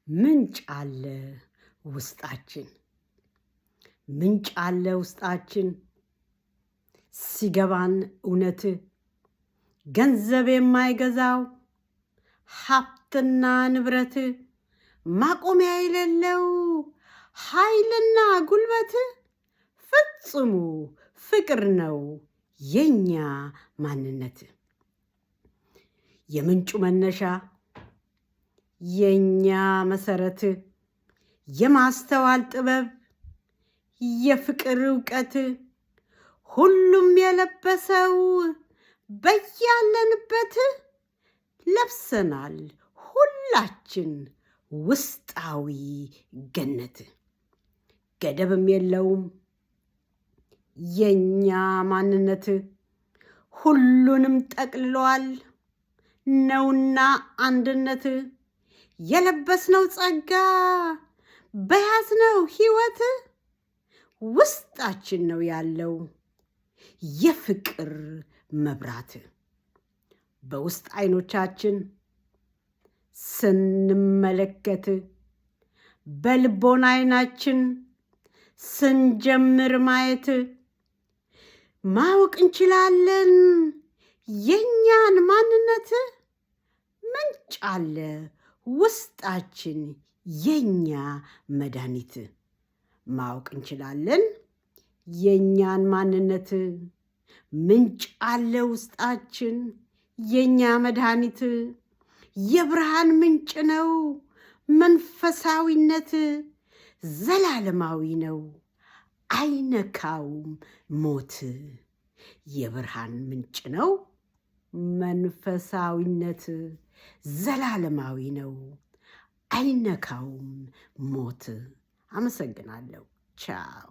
ምንጭ አለ ውስጣችን፣ ምንጭ አለ ውስጣችን፣ ሲገባን እውነት ገንዘብ የማይገዛው ሀብትና ንብረት፣ ማቆሚያ የሌለው ኃይልና ጉልበት፣ ፍጹሙ ፍቅር ነው የኛ ማንነት። የምንጩ መነሻ የኛ መሰረት፣ የማስተዋል ጥበብ የፍቅር እውቀት፣ ሁሉም የለበሰው በያለንበት ለብሰናል ሁላችን ውስጣዊ ገነት። ገደብም የለውም የኛ ማንነት፣ ሁሉንም ጠቅልሏል ነውና አንድነት። የለበስነው ጸጋ በያዝነው ሕይወት ውስጣችን ነው ያለው የፍቅር መብራት። በውስጥ አይኖቻችን ስንመለከት፣ በልቦና አይናችን ስንጀምር ማየት፣ ማወቅ እንችላለን የኛን ማንነት። ምንጭ አለ ውስጣችን የኛ መድኃኒት። ማወቅ እንችላለን የኛን ማንነት። ምንጭ አለ ውስጣችን የኛ መድኃኒት። የብርሃን ምንጭ ነው መንፈሳዊነት፣ ዘላለማዊ ነው አይነካውም ሞት። የብርሃን ምንጭ ነው መንፈሳዊነት፣ ዘላለማዊ ነው አይነካውም ሞት። አመሰግናለሁ። ቻው።